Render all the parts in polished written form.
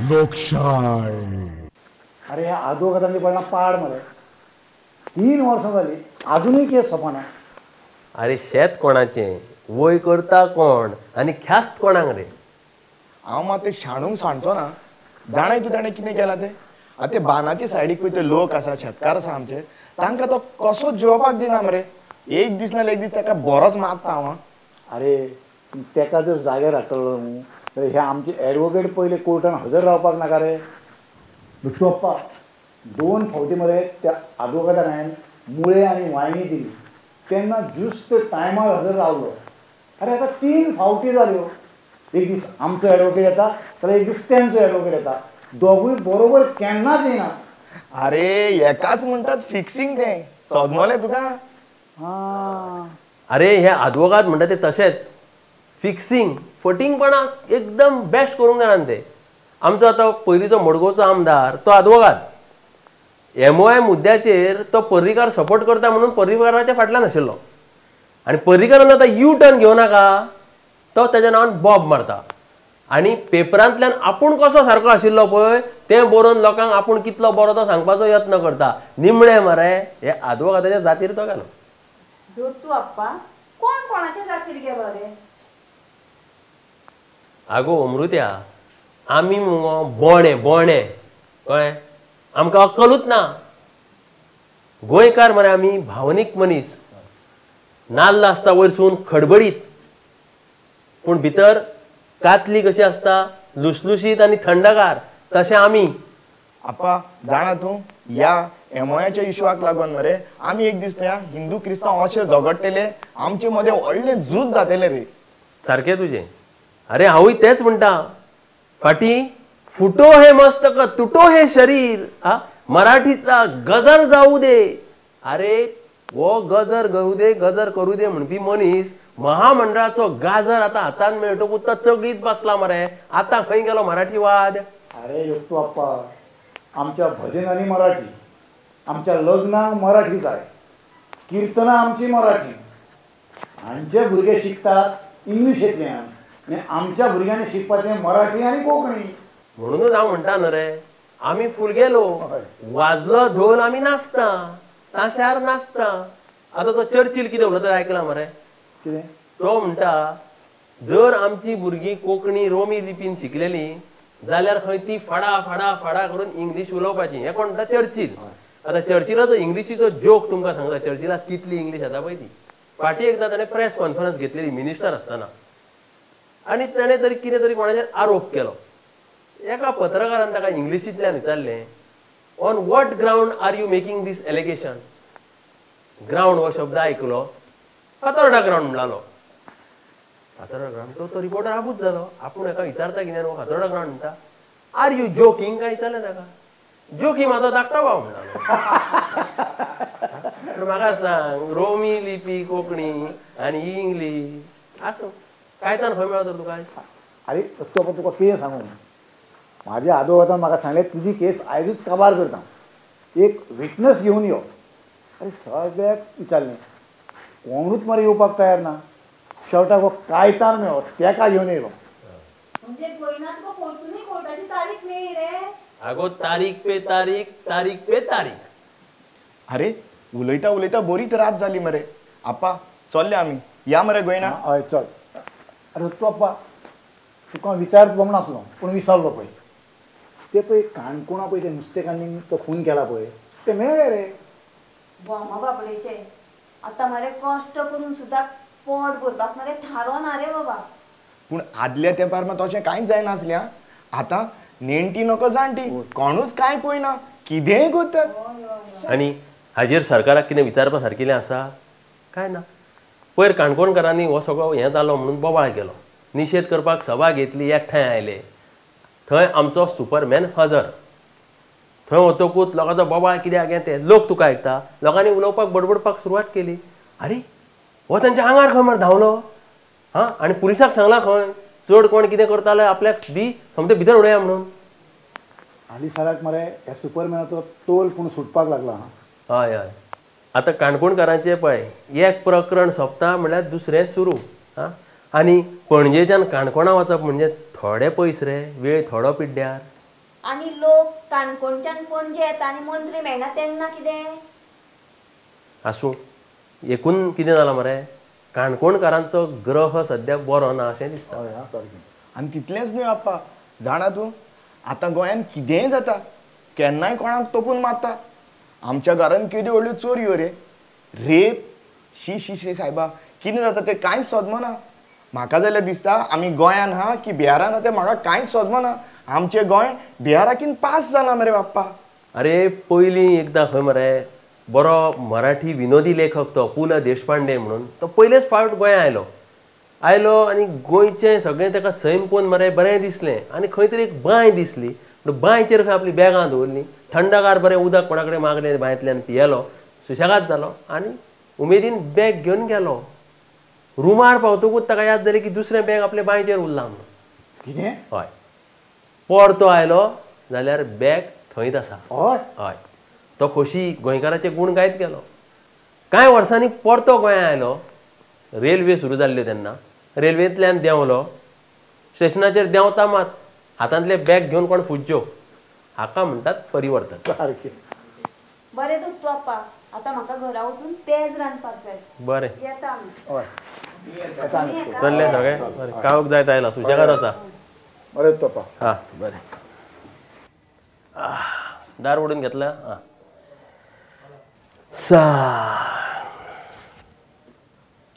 लोकशाय. अरे ह्या आदवोगादांनी पडला पाड मरे, 3 वर्सां जाली अजुनूय केस सोंपना. अरे शेत कोणाचें, वय करता कोण आनी ख्यास्त कोणाक रे? हांव मात ते शाणूंक सांगचो ना. जाणाय तूं ताणें कितें केलां तें? आतां ते बांदाचे सायडीक पळय ते लोक आसा, शेतकार आसा आमचे, तांकां तो कसोच जिवपाक दिना मरे. एक दीस ना एक दीस ताका बरोच मारता हांव. अरे तेका जर जाग्यार हाडटलो न्हू जाल्यार हे आमचे एडवोकेट पयले कोर्टान हजर रावपाक नाका रे. भिक्षू अप्पा 2 फावटी मरे त्या आदवोगादाक हांवें मुळे आनी वायनी दिली तेन्ना ज्युस्त टायमार हजर रावलो. अरे आतां 3 फावटी जाल्यो. एक दीस आमचो एडवोकेट येता जाल्यार एक दीस तेंचो एडवोकेट येता, दोगूय बरोबर केन्नाच येना. अरे एकाच म्हणटात फिक्सिंग तें, समजलें तुका? अरे हे आदवोगाद म्हणटा ते तशेंच फिक्सिंग फटींगपणा एकदम बेस्ट करूंक जाणा ते. आमचो आतां पयलींचो मडगांवचो आमदार तो आदवोगाद, MOI मुद्द्याचेर तो पर्रीकार सपोर्ट करता म्हणून पर्रीकाराच्या फाटल्यान आशिल्लो आनी पर्रीकारान आतां यू टर्न घेवं नाका तो तेज्या नांवान बॉब मारता आनी पेपरांतल्यान आपूण कसो सारको आशिल्लो पळय तें बरोवन लोकांक आपूण कितलो बरो तो सांगपाचो यत्न करता. निमणें मरे हे आदवोगादाच्या जातीर तो गेलो. तूं आप्पा कोण कोणाच्या जातीर गेलो रे? आगो अमृत्या, आमी मुगो बोणे बोणे, कळ्ळें? आमकां अक्कलूच ना. गोंयकार मरे आमी भावनीक मनीस, नाल्ल आसता वयरसून खडबडीत पूण भितर कातली कशी आसता लुसलुशीत आनी थंडगार, तशें आमी. आप्पा जाणा तूं, ह्या MOIच्या इशुआक लागून मरे आमी एक दीस पळया हिंदू क्रिस्तांव अशें झगडटले, आमचे मदें व्हडलें झूज जातलें रे. सारकें तुजें. अरे हांवूय तेंच म्हणटा, फाटीं फुटो हे मस्तक तुटो हे शरीर, आ मराठीचा गजर जाऊ दे. अरे हो गजर गऊ दे गजर करू दे म्हणपी मनीस महामंडळाचो गाजर आतां हातान मेळटकूच तो चगीत बसला मरे. आतां खंय गेलो मराठीवाद? अरे योगतो आप्पा, आमच्या भजनांनी मराठी, आमच्या लग्नाक मराठी जाय, किर्तनां आमची मराठी. हांचे भुरगे शिकतात इंग्लिशेंतल्यान आनी आमच्या भुरग्यांनी शिकपाचें मराठी आनी कोंकणी. म्हणूनच हांव म्हणटा न्हू रे, आमी फुलगेलो, वाजलो धोल आमी नाचता, ताशार नाचता. आतां तो चर्चिल कितें उलयता आयकलां मरे? कितें तो म्हणटा, जर आमची भुरगीं कोंकणी रोमी लिपीन शिकलेली जाल्यार खंय ती फाडा फाडा फाडा करून इंग्लीश उलोवपाची. हें कोण म्हणटा? चर्चिल. आतां चर्चिलाचो इंग्लिशीचो जोक तुमकां सांगता, चर्चिलाक कितली इंग्लीश येता पळय ती. फाटीं एकदां ताणें प्रेस कॉन्फरन्स घेतलेली मिनिस्टर आसतना आनी ताणें तरी कितें तरी कोणाचेर आरोप केलो. एका पत्रकारान ताका इंग्लिशींतल्यान विचारलें, on what ground are you making this allegation? Ground हो शब्द आयकलो, फातोर्डा ग्रावंड म्हणलो. फातोर्डा ग्रावंड, तो रिपोर्टर आबूज जालो. आपूण हेका विचारता कितें हो फातोर्डा ग्रावंड म्हणटा. Are you joking काय विचारलें ताका. जोकी म्हाजो धाकटो भाव म्हणलो. म्हाका सांग, रोमी लिपी कोंकणी आनी इंग्लीश आसूं, कायतान खंय मेळता तुका? अरे तो तुका कितें सांगू, म्हाज्या आदवोगादान म्हाका सांगलें तुजी केस आयजूच काबार करता, एक विटनस घेवन यो. अरे सगळ्याक विचारलें, कोणूच मरे येवपाक तयार ना. शेवटाक हो कायतान मेळ्ळो, तेका घेवन येयलो. म्हणजे गोंयना तुका परतूनय कोर्टाची तारीख मेळ्ळी रे? आगो तारीख पे तारीख, तारीख पे तारीख. अरे उलयता उलयता बरीच रात जाली मरे. आप्पा चल्ले आमी, या मरे गोंयना. हय चल. अरे तूं आप्पा तुका विचारत म्हूण आसलो पूण विसरलो पळय, ते पळय काणकोणा पळय ते नुस्तेकान्नीन तो खून केला पळय ते मेळ्ळे रे. बोमा बाबडेचे आतां मरे कश्ट करून सुद्दां पोट भरपाक मरे थारो ना रे बाबा. पूण आदल्या तेंपार मात तशें कांयच जायनासलें. आतां नेणटी नको जाणटी, कोणूच कांय पळयना, कितेंय करतात. आनी हाजेर सरकाराक कितें विचारपा सारकिलें आसा काय ना? पयर काणकोणकारांनी हो सगळो हें जालो म्हणून बोवाळ केलो, निशेध करपाक सभा घेतली, एकठांय आयले. थंय आमचो सुपरमॅन हजर. थंय वतकूच लोकांचो बोवाळ कित्याक हें तें, लोक तुका आयकता. लोकांनी उलोवपाक बडबडपाक सुरवात केली. अरे हो तांच्या आंगार खंय मरे धांवलो. हां, आनी पुलिसाक सांगलां खंय चड कोण कितें करताले आपल्याक दी सोमतें भितर उडया म्हणून. हालीं सराक मरे ह्या सुपरमॅनाचो तोल पूण सुटपाक लागला. हय हय, आतां काणकोणकारांचें पळय एक प्रकरण सोंपता म्हणल्यार दुसरें सुरू. आं, आनी पणजेच्यान काणकोणा वचप म्हणजे थोडे पयस रे, वेळ थोडो पिड्ड्यार. आनी लोक काणकोणच्यान पणजे येता आनी मंत्री मेळना तेन्ना कितें? आसूं, एकूण कितें जालां मरे, काणकोणकारांचो ग्रह सद्याक बरो ना अशें दिसता. आनी तितलेंच न्हय आप्पा, जाणा तूं आतां गोंयांत कितेंय जाता, केन्नाय कोणाक तोपून मारता. आमच्या घरान केद्यो व्हडल्यो चोरयो रे, रेप, शी शी शी सायबा, कितें जाता तें कांयच सोदमना. म्हाका जाल्यार दिसता आमी गोंयान हा की बिहारान हा तें म्हाका कांयच सोदमना. आमचें गोंय बिहाराकीन पास जालां मरे बाप्पा. अरे पयलीं एकदां खंय मरे बरो मराठी विनोदी लेखक तो पु ल देशपांडे म्हणून, तो पयलेच फावट गोंया आयलो आयलो आनी गोंयचें सगळें ताका सैम पळोवन मरे बरें दिसलें. आनी खंय तरी एक बांय दिसली, पूण बांयचेर खंय आपलीं बॅगां दवरलीं, थंडगार बरें उदक कोणा कडेन मागलें, बांयतल्यान पियेलो, सुशेगाद जालो आनी उमेदीन बॅग घेवन गेलो. रुमार पावतकूच ताका याद जाली की दुसरें बॅग आपल्या बांयचेर उरलां म्हणून. कितें? हय, परतो आयलो जाल्यार बॅग थंयच आसा. हय हय, तो खोशी गोंयकाराचे गूण गायत गेलो. कांय वर्सांनी परतो गोंया आयलो, रेल्वे सुरू जाल्ल्यो तेन्ना, रेल्वेंतल्यान देंवलो, स्टेशनाचेर देंवता मात हातांतलें बॅग घेवन कोण फुज्ज्यो. हाका म्हणटात परिवर्तन. सारकें. बरें दत्तू आप्पा, आतां म्हाका घरा वचून पेज रांदपाक जाय. बरें येता आमी. हय चल्लें सगळें, बरें काळोख जायत आयला, सुशेगाद आसा. बरें दत्तू आप्पा. हां बरें, दार ओडून घेतला. हां सा,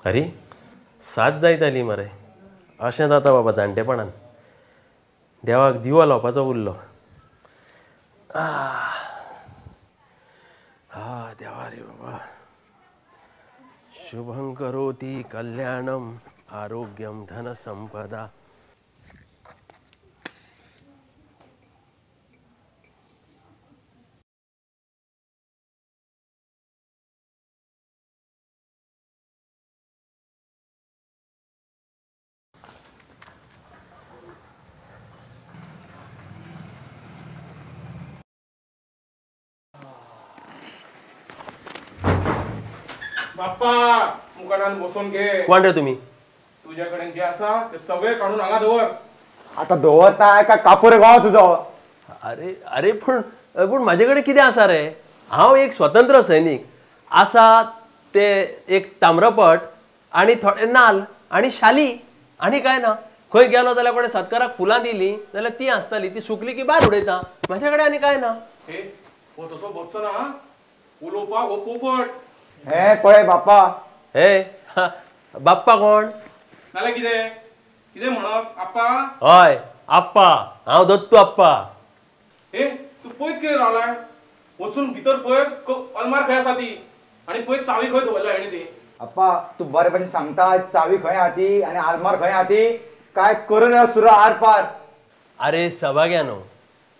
अरे सात जायत आली मरे. अशें जाता बाबा जाणटेपणान, देवाक दिवो लावपाचो उरलो. हा देवा रे बाबा. शुभं करोति कल्याणम आरोग्यम धन संपदा. बाप्पा मुकाटान बसून घे. कोण रे तुमी? तुझ्या कडेन जे आसा ते सगळे काडून हांगा दवर. आतां दवरताय काय कापूर गांव तुजो? अरे अरे पूण पूण म्हाजे कडेन कितें आसा रे? हांव एक स्वतंत्र सैनीक आसा, ते एक ताम्रपट आनी थोडे नाल आनी शाली आनी कांय ना. खंय गेलो जाल्यार कोणें सत्काराक फुलां दिलीं जाल्यार ती आसताली, ती सुकली की भायर उडयता. म्हाजे कडेन आनी कांय ना. हे हो तसो बसचो ना उलोवपाक, हो पोपट. हे पळय बाप्पा. हे बाप्पा कोण? नाल्यार कितें कितें म्हणप आप्पा? हय आप्पा, हांव दत्तू आप्पा. हे तूं पळयत कितें रावलाय? वचून भितर पळय अलमार खंय आसा ती, आनी पळय चावी खंय दवरल्या हेणी ती. आप्पा तूं बरे भशेन सांगता चावी खंय आहा ती आनी आलमार खंय आहा ती, काय करून सुरू आर पार. अरे सभाग्यानो,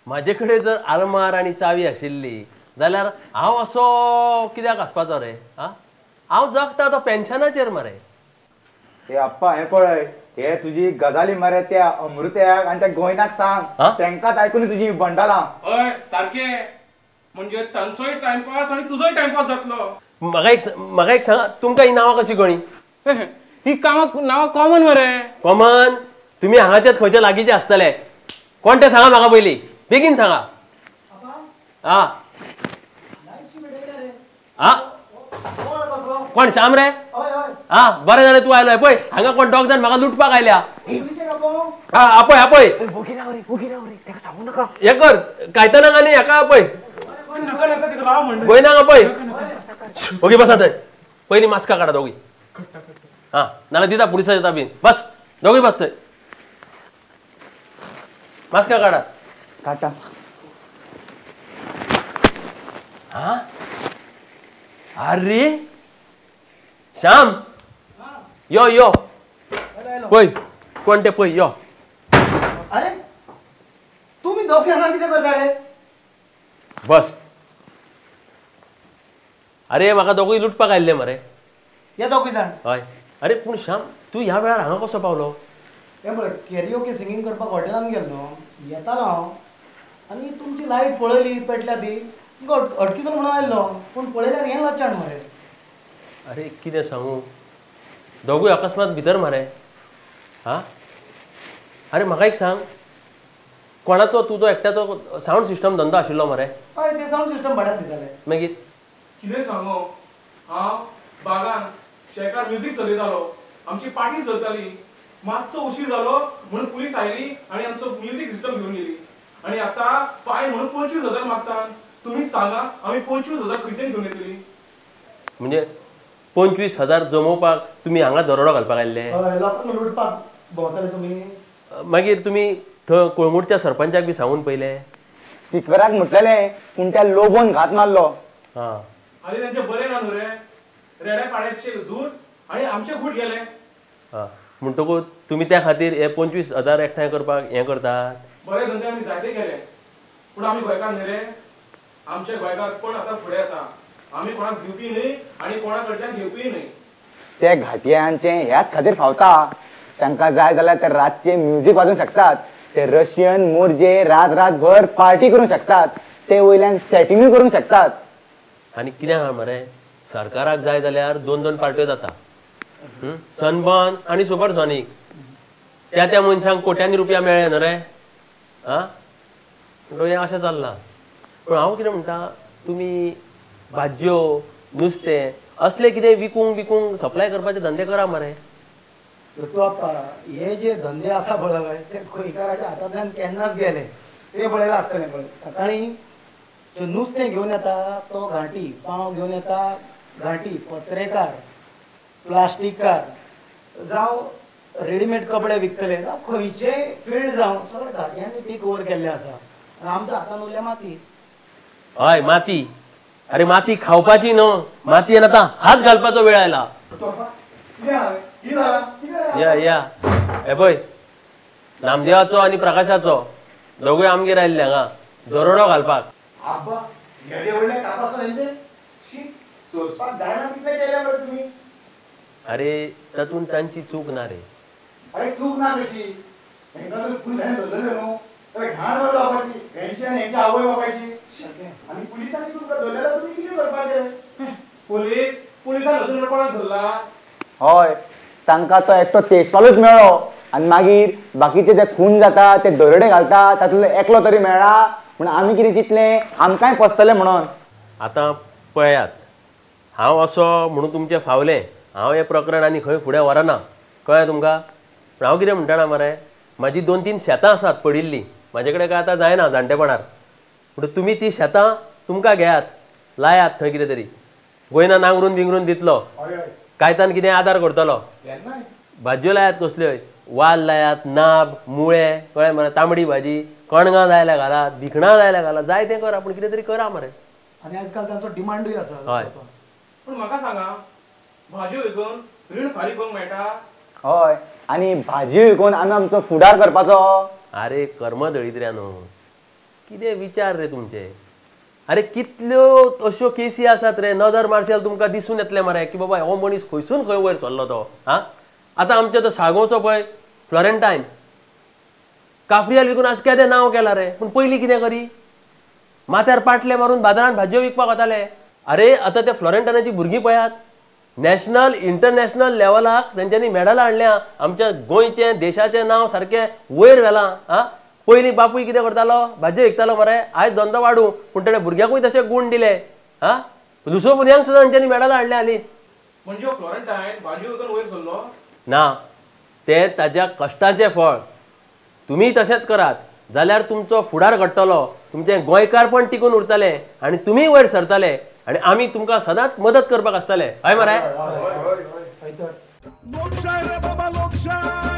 म्हाजे कडेन जर आलमार आनी चावी आशिल्ली जाल्यार हांव असो कित्याक आसपाचो रे? आं, हांव जगता तो पेन्शनाचेर मरे. हे आप्पा हें पळय, हे तुजी गजाली मरे त्या अमृत्याक आनी त्या गोंयनाक सांग, तेंकाच आयकून तुजी बंडालां. हय सारकें, म्हणजे तांचोय टायमपास आनी तुजोय टायमपास जातलो. म्हाका एक सांगा, तुमकां ही नांवां कशी कळ्ळीं? ही कामां नांवां कॉमन मरे. कॉमन? तुमी हांगाच्याच खंयच्या लागींचे आसतले. कोण ते सांगा म्हाका पयलीं, बेगीन सांगा. आं आं कोण श्याम रे? आं बरें जालें तूं आयलो. पळय हांगा कोण दोग जाण म्हाका लुटपाक आयल्या. आं आपय आपय, हें कर कायतानाक आनी हाका आपय, गोंयनाक आपय. ओगी बसा थंय, पयलीं मास्कां काडा दोगी. आं नाल्यार दिता पुलिसाच्या ताबीन. बस दोगूय बस थंय, मास्कां काडा. काडटा. आं अरे श्याम यो यो, पळय कोण ते पळय यो. अरे तुमी दोग जाणां कितें करता रे? बस. अरे म्हाका दोगूय लुटपाक आयिल्ले मरे. हे दोगूय जाण? हय. अरे पूण श्याम तूं ह्या वेळार हांगा कसो पावलो? हें पळय, कॅरिओके सिंगींग करपाक हॉटेलान गेल्लो, येतालो हांव आनी तुमची लायट पळयली पेटल्या ती, अटकितलो म्हणून आयल्लो, पूण पळयल्यार हें लचाण मरे. अरे कितें सांगू, दोगूय अकस्मात भितर मरे. आं अरे म्हाका एक सांग, कोणाचो तुजो एकट्याचो सावंड सिस्टम धंदो आशिल्लो मरे? हय, ते सावंड सिस्टम भाड्यान दिताले. मागीर कितें सांगो, हांव बागान शेकार म्युजीक चलयतालो, आमची पार्टी चलताली. मातसो उशीर जालो म्हणून पुलीस आयली आनी आमचो म्युजीक सिस्टम घेवन गेली. आनी आतां फायन म्हणून 25,000 मागतात. तुमी सांगा, आमी 25,000 खंयच्यान घेवन येतली? म्हणजे 25,000 जमोवपाक तुमी हांगा दरोडो घालपाक आयिल्ले? लोकांक लुटपाक भोंवताले तुमी. मागीर तुमी थंय कोळंगूटच्या सरपंचाक बी सांगून पयले? सिकराक म्हटलेलें, पूण त्या लोबोन घात मारलो. हां, आनी तेंचे बरें ना न्हू रे, रेड्या पाड्याचे झूट आनी आमचे घूट गेले. हां, म्हणटकूच तुमी त्या खातीर हे 25,000 एकठांय करपाक हें करतात? बरे धंदे आमी जायते केले, पूण आमी गोंयकार न्ही रे. आमचे गोंयकार पण आतां फुडें येता. आमी कोणाक दिवपी न्हय आनी कोणा कडच्यान घेवपी न्हय. ते घाटयांचे ह्याच खातीर फावता. तांकां जाय जाल्यार ते रातचे म्युजीक वाजोवंक शकतात, ते रशियन मोर्जे रात रातभर पार्टी करूंक शकतात, ते वयल्यान सेटिंगूय करूंक शकतात. आनी कितें आहा मरे, सरकाराक जाय जाल्यार 2-2 पार्ट्यो जाता, सनबर्न आनी सुपरसॉनीक. त्या त्या मनशांक कोट्यांनी रुपया मेळ्ळे न्हू रे. आं, म्हणटकूच हें अशें चल्लां. पूण हांव कितें म्हणटा, तुमी भाजयो नुस्तें असलें कितें विकूंक विकूंक सप्लाय करपाचे धंदे करा मरे. ऋतुआप्पा, हे जे धंदे आसा पळय ते गोंयकाराच्या हातांतल्यान केन्नाच गेले. ते पळयलां आसतलें पळय, सकाळीं जो नुस्तें घेवन येता तो घांटी, पांव घेवन येता घांटी, पत्रेकार, प्लास्टिककार, जावं रेडीमेड कपडे विकतले, जावं खंयचेय फिल्ड जावं, सगळे घांट्यांनी टेक ओवर केल्लें आसा. आनी आमच्या हातान उरल्या माती. हय माती. अरे माती खावपाची न्हू, मातयेन आतां हात घालपाचो वेळ आयला. या या, हे पळय नामदेवाचो आनी प्रकाशाचो दोगूय आमगेर आयिल्ले हांगा दरोडो घालपाक. अरे तातूंत तांची चूक ना रे. अरे चूक ना कशी? हेंकां जर पुलिसांनी धरलें न्हू जाल्यार घाण बरें जावपाची हेंची आनी हेंच्या आवय बापायची. आनी पुलिसांनी तुमकां धरलें जाल्यार तुमी कितें करपाचें? पुलीस पुलिसान अजून कोणाक धरला? हय, तांकां तो एकटो तेजपालूच मेळ्ळो आनी मागीर बाकीचे जे खून जाता ते दरोडे घालता तातूंतलो एकलो तरी मेळ्ळा म्हूण आमी कितें चिंतलें आमकांय पसतलें म्हणून. आतां पळयात, हांव असो म्हणून तुमचें फावलें, हांव हें प्रकरण आनी खंय फुडें व्हरना, कळ्ळें तुमकां? पूण हांव कितें म्हणटा मरे, म्हाजी 2-3 शेतां आसात पडिल्लीं, म्हाजे कडेन काय आतां जायना जाणटेपणार. म्हणून तुमी ती शेतां तुमकां घेयात, लायात थंय कितें तरी, गोंयना नांगरून बिंगरून दितलो, कायतान कितें आदार करतलो. भाजयो लायात कसल्योय, वाल लायात, नाब, मुळे, कळ्ळें मरे, तांबडी भाजी, कणगां जाय जाल्यार घालात, भिकणां जाय जाल्यार घालात, जाय तें करा, पूण कितें तरी करा मरे. आनी आजकाल तांचो डिमांडूय आसा. हय, पूण म्हाका सांगा, भाजयो विकून रीण फारीक करूंक मेळटा? हय, आनी भाजी विकून आमी आमचो फुडार करपाचो. अरे कर्मदळिद्र्यानो, कितें विचार रे तुमचे? अरे कितल्यो अश्यो केसी आसात रे, नदर मारशाल तुमकां दिसून येतलें मरे की बाबा हो मनीस खंयसून खंय वयर सरलो तो. आं, आतां आमचो तो सागोवचो पळय फ्लोरेंटायन काफ्रियाल विकून आज केदें नांव केलां रे, पूण पयलीं कितें करी, माथ्यार पाटले मारून बाजारांत भाजयो विकपाक वताले. अरे आतां त्या फ्लोरेंटायनाची भुरगीं पळयात, नॅशनल इंटरनॅशनल लेवलाक तेंच्यांनी मेडलां हाडल्या, आमच्या गोंयचें देशाचें नांव सारकें वयर व्हेलां. आं, पयलीं बापूय कितें करतालो, भाजयो विकतालो मरे, आयज धंदो वाडूं, पूण तेणें भुरग्याकूय तशें गूण दिले. आं, दुसरो भुरग्यांक सुद्दां तेंच्यांनी मेडलां हाडल्या हालींच. म्हणजे फ्लोरेंटायन भाजयो विकून वयर सरलो ना, तें ताज्या कश्टाचें फळ. तुमी तशेंच करात जाल्यार तुमचो फुडार घडटलो, तुमचें गोंयकारपण टिकून उरतलें आनी तुमी वयर सरतले आनी आमी तुमकां सदांच मदत करपाक आसतले. हय मरे? हय तर. लोकशाय रे बाबा लोकशाय.